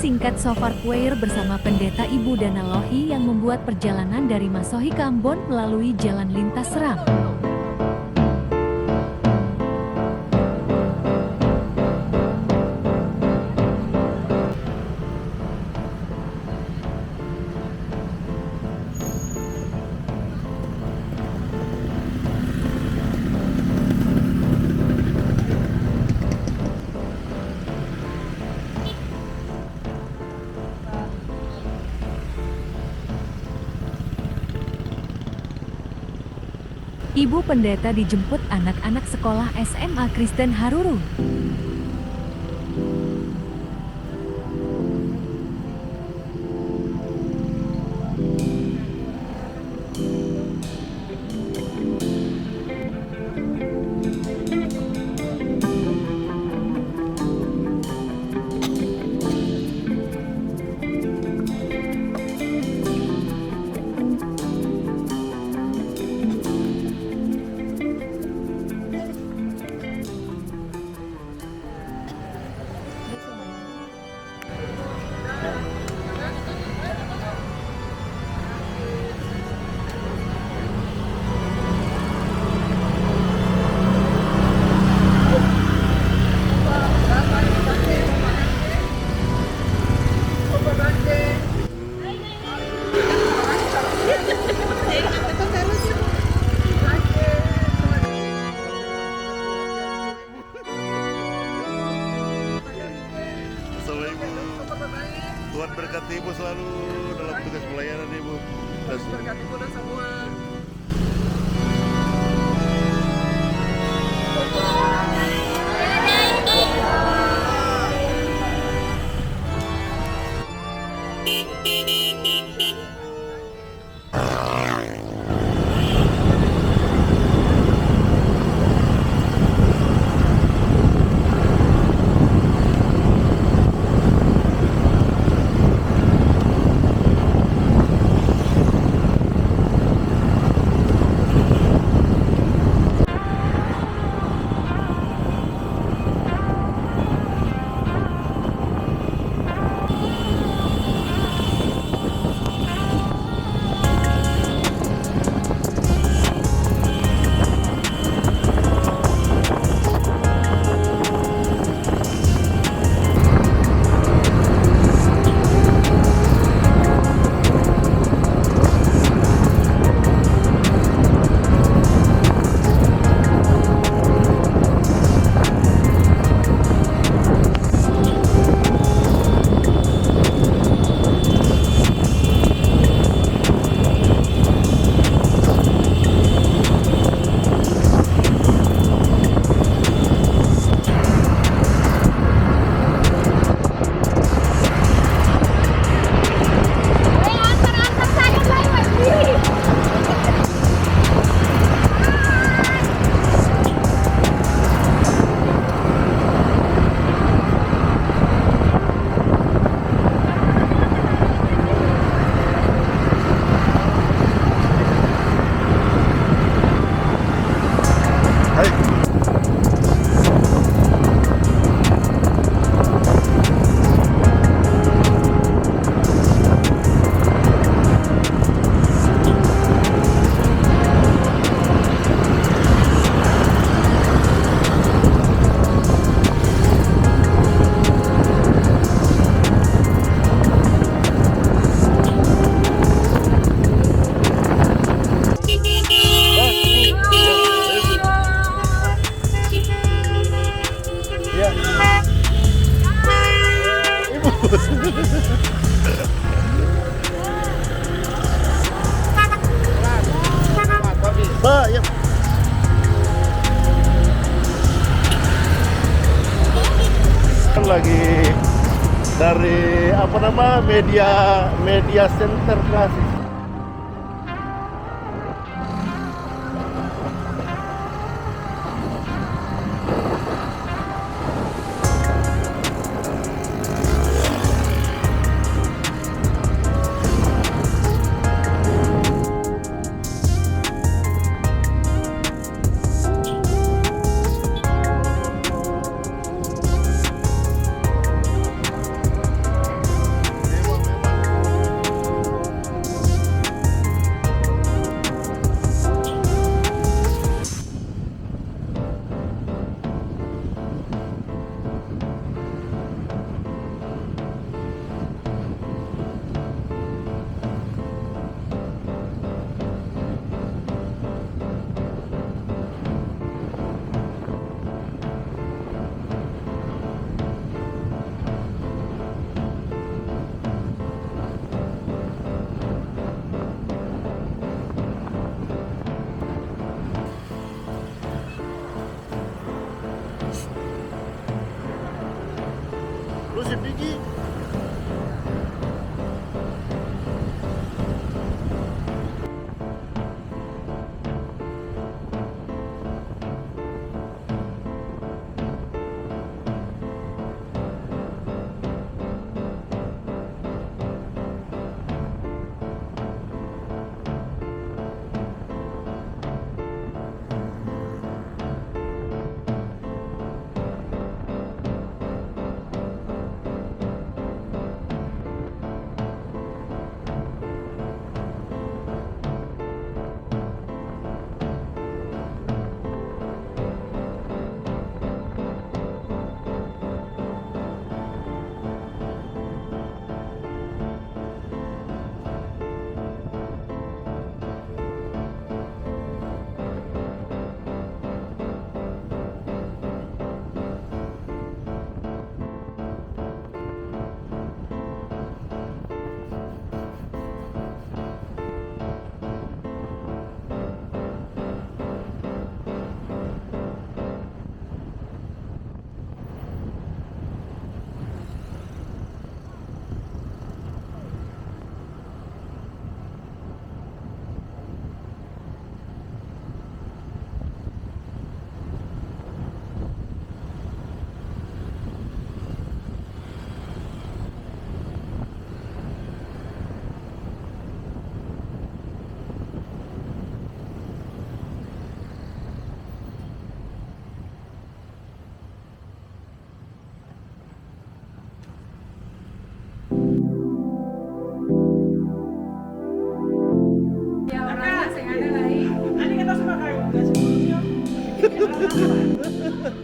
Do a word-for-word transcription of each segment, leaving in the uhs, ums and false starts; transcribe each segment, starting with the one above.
Singkat Sofar Choir bersama Pendeta Ibu Dana Lohi yang membuat perjalanan dari Masohi ke Ambon melalui jalan lintas seram. Ibu Pendeta dijemput anak-anak sekolah S M A Kristen Haruru. Assalamualaikum. Tuhan berkati Ibu selalu dalam tugas pelayanan Ibu. Terima kasih. Berkati Ibu dan semua. Iya. Ibu. Pak, ya. Lagi dari, apa nama, media, media center klasik.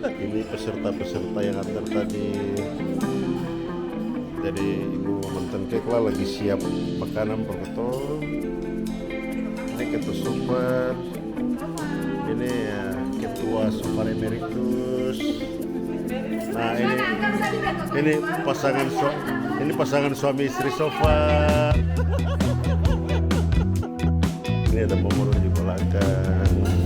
Ini peserta-peserta yang antar tadi. Jadi, Ibu Mantan Kekla lagi siap makanan par katong. Ini ketua Sofar. Ini, ya, ketua Sofar Emeritus. Nah, ini, ini pasangan sua-, ini pasangan suami istri Sofar. Ini ada Momoro di belakang.